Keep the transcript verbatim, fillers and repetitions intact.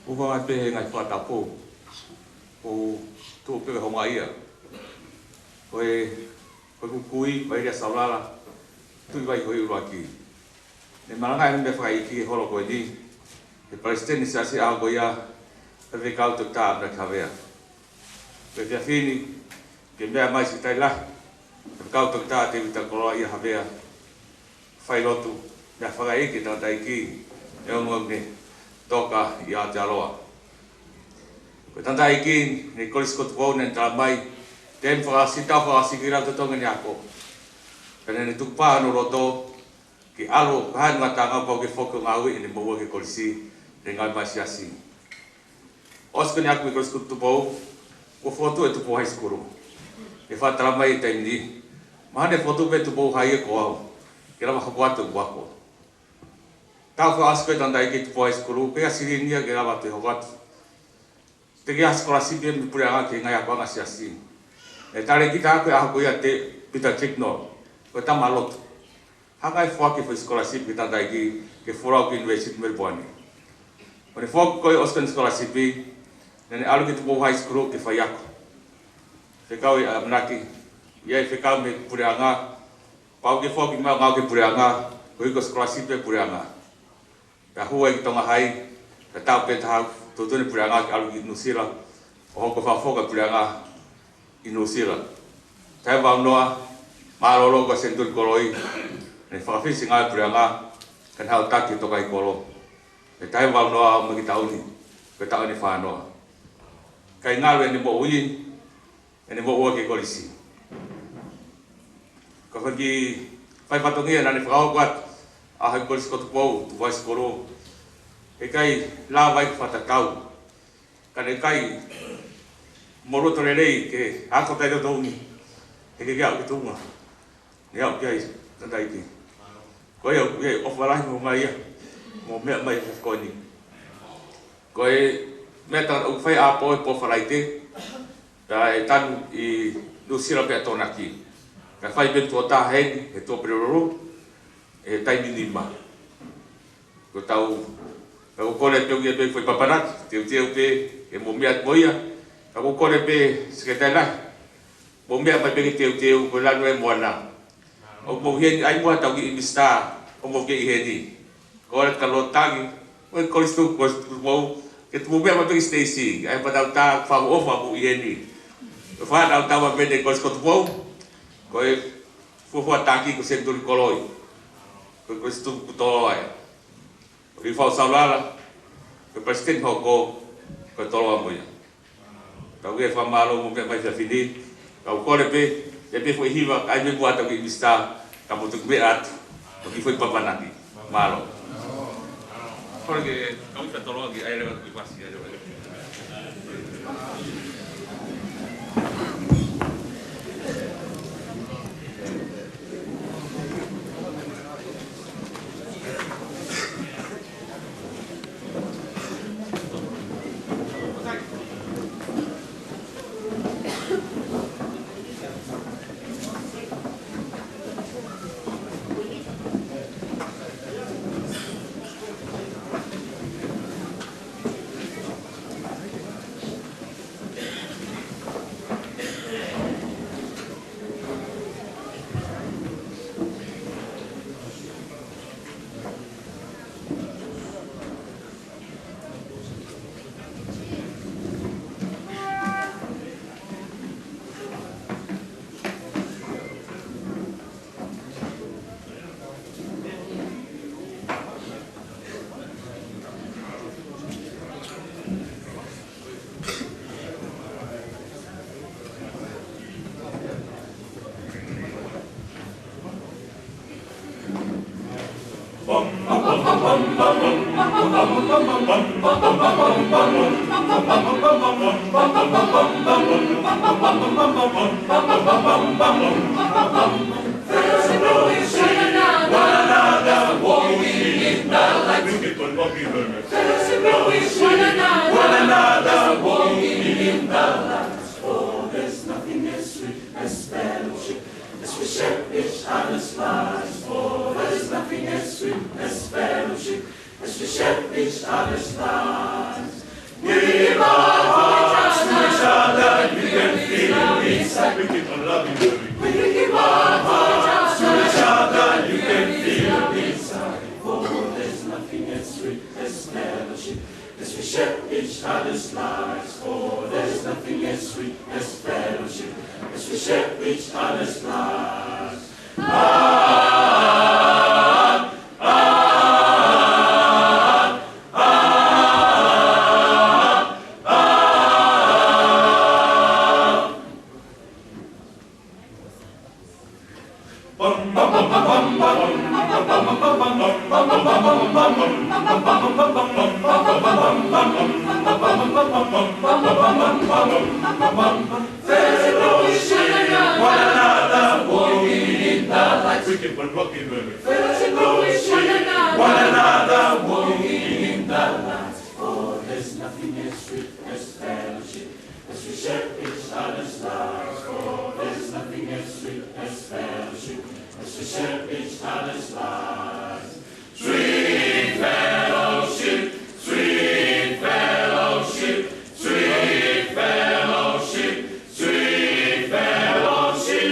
ʻOku ʻi ai pē ngaahi fakatapu. ʻOku tuʻu pē houngaʻia. Ko e, ko e kui, ko e Lea Saulala, Tuʻi Vaihoʻi ʻUluaki. Ne malanga ʻi he meʻa fakaʻeiki he holo ko eni, ʻe he Palesiteni Siasi ʻaho ko ia, Faifekau Toketā ʻAmanaki Havea. Ko e efiafi ni, ke meʻa mai Sekelitali Lahi, Faifekau Toketā Tēvita Koloaʻia Havea, failotu, meʻa fakaʻeiki tangataʻeiki ʻo e ongoongo ne toka ʻi Aotearoa. Ko e tangataʻeiki ʻi he Kolisi ko Tupou naʻe talamai, te ne fakaʻosi, tau fakaʻosi ki lalo totongi ni ako. Pea naʻa ne tukupā hono loto, ke ʻalu, ko e hā e ngataʻanga pau ke foki ʻo ngāue ʻi heʻene moʻua ki he kolisi, ʻene ngāue maʻa e siasi. ʻOsi ko eni ʻaku ʻi he Kolisi ko Tupou, kuo fokotuʻu e Tupou High School. ʻE fakatalamai he taimi ni, mahalo ne fokotuʻu pē Tupou High ia ko au, ke lava hoko atu ʻeku ako. Tau fakaʻosi ko e tangataʻeiki Tupou High School, ko e silini ia ke lava atu ʻo hoko atu. Teʻeki ai ha sikolasipi ia mei he puleʻanga ki he ngaahi akoʻanga siasi. ʻE talēkita ko e ʻaho ko ia ʻa Peter Chicknell, ko e tama lotu. Hanga ʻo foaki e foʻi sikolasipi ki he tangataʻeiki ke folau ki he University Melbourne. Ko ʻene foaki ko ē ʻosi ko eni e sikolasipi, naʻa ne ʻalu ki Tupou High School ke faiako. Fekau ʻe ʻAmanaki, ʻi ai e fekau mei he puleʻanga, pau ke foaki mai ʻo ngāue ki he puleʻanga, koeʻuhi ko e sikolasipi ʻa e puleʻanga. Pea hū ai ki Tonga High, pea taʻu pē taha, tuʻutuʻuni e puleʻanga ke ʻalu ki Nuʻusila, ʻo hoko ko e fakafoki ʻa e puleʻanga ʻi Nuʻusila. Taʻu valu noa, mālōlō ko Senituli Koloi, ne fakafisi e ngāue ʻa e puleʻanga, ka ne haʻu ʻo taki e tokaiʻi kolo. Pea taʻu valu noa ʻo aʻu mai ki he taʻu ni, ko e taʻu eni ʻe fā noa. Kae ngalu ʻene moʻui, ʻene moʻua ki he kolisi. Ko e fanga kiʻi fai fatongia naʻa ne fakahoko atu, ʻaho ʻi he Kolisi ko Tupou, Tupou High School. ʻIkai lava ai ke fakatatau. Ka ne ʻikai mou loto lelei ke ako taʻetotongi. He ʻikai ke aʻu ki tuʻa. Ne aʻu ki ai, tangataʻeiki. Ko ia, ʻoku ʻi ai e ʻofa lahi mo e houngaʻia, mo e meʻa mai he efiafi ko eni. Ko e meʻa tangata ʻoku fai ʻapō he pō Falaite, pea ʻe tanu ʻi Nuʻusila pē ʻa Tonaki. Ka fai pē tuʻo taha heni, he tuʻa Peleliu, he taimi nima. Ko ʻetau, ka ʻoku kole pē ʻoku ʻi ai pē foʻi papanaki, teuteu pē, ke mou meʻa atu mo ia. Ka ʻoku kole pē Sekelitali Lahi, mou meʻa mai pē ke teuteu, ko e lanu ʻa e moana. ʻOku mou ʻi heni, ʻai muʻa haʻatau kiʻi misitā, ʻoku mou kei ʻi heni. Kole ka lotaki, ko e Kolisi Tupou, Kolisi Tupou, ke tuku meʻa mai pē ki he siteisi, ʻai pē ʻetau tā fakaʻofoʻofa mou ʻi heni. Ko e fakaʻatā ʻetau meʻa mei he Kolisi ko Tupou, ko e fuofua taki ko Senituli Koloi. Ko e Kolisi Tupou ko Toloa ia. Ko Lifau Saulala, ko e Palesiteni hoko, ko Toloa mo ia. Tau ke fakamālō mo e meʻa mai he efiafi ni, kau kole pē, ʻe pē foʻi hiva, ʻai pē muʻa haʻatau kiʻi misitā, ka mou toki meʻa atu, mo e kiʻi foʻi papanaki. Mālō. Kole ke, kau ita Toloa ki ai leva ki pasi ai leva. One another, walking in the light. One another, walking in the light. Oh, there's nothing as sweet as fellowship, as we share each other's lives. Oh, there's nothing as sweet as fellowship, as we share each other's lives. We give our hearts to each other, you can feel it inside. We keep on loving you. We give our hearts to each other, you can feel it inside. Oh, there's nothing as sweet as fellowship, as we share each other's lives. Oh, there's nothing as sweet as fellowship, as we share each other's lives. Ah, ah, ah, ah. Fellowship one another, walking in the light. We keep on walking, baby. Fellowship one another, walking in the light. Oh, there's nothing as sweet as fellowship, as we share each other's lives. Oh, there's nothing as sweet as fellowship, as we share each other's lives. Sweet fellowship, sweet fellowship, sweet fellowship, sweet fellowship.